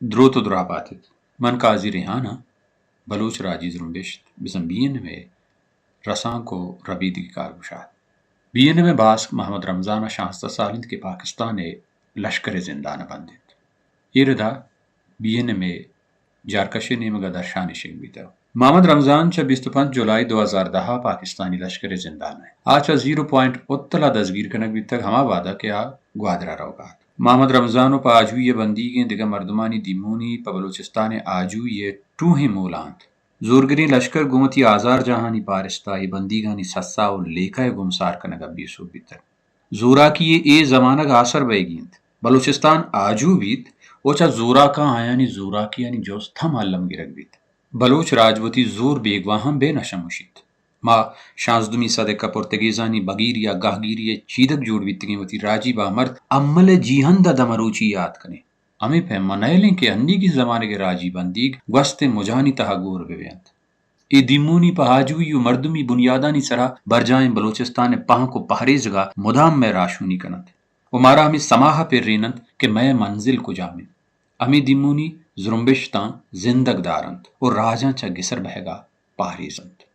دروت و دراہ بات ات۔ من قاضی ریحان آں۔ بلوچ راجی زرمبشت بزاں بی این ایم ء رسانک و ربیدگی کارگشاد۔ بی این ایم ء باسک محمد رمضان ء شانزدہ سال انت کہ پاکستان ء لشکر ء زندان ء بند انت۔ اے ردا بی این ایم ء جارکش ء نیمگ ء درشانی شنگ بیتگ۔ محمد رمضان چہ بیست و پنچ جولائی دو ہزار دہ ء پاکستانی لشکر ء زندان ء آ چہ زیرو پوائنٹ اتل ء دزگیر کنگ بیتگ، ہما وہد ء کہ آ گوادر ء روگ ء ات۔ محمد رمضان و پہ آجوئی ء بندیگیں دگہ مردمانی دیمونی پہ بلوچستان ء آجوئی ء ٹوہیں مول ء انت۔ زورگریں لشکر گوں وتی آزارجاہانی پارست ء اے بندیگانی سسا و لیکہ ء گمسار کنگ ء بے سوب بیتگ۔ زوراکی ء اے زمانگ آسر بئیگی انت۔ بلوچستان آجو بیت و چہ زوراکاں آیانی زوراکیانی جست ہم الم گرگ بیت۔ بلوچ راج وتی زور بیگواہاں بے نہ شموشیت۔ ما شانزدہمی صد ء کپرتگیزانی بگیری ء گہگیری ء چیدگ جوڑ بیتگیں وتی راجی بامرد امل ء جیہند ء دمروچی یات کنیں۔ ہمے پیم ما نئیلیں کہ انیگیں زمانگ ء راجی بندیگ گوستیں مجانی تہا گور بہ بینت۔ اے دیمونی پہ آجوئی و مردمی بنیادانی سرا برجاہیں بلوچستان ء پہنک و پہریزگا مدام مئے راہشونی کننت و مارا ہمے سماہ ء پریننت کہ مئے منزل کجام انت۔ ہمے دیمونی زرمبشتاں زندگ دارنت و راجاں چہ گسر بہگا پہریزنت۔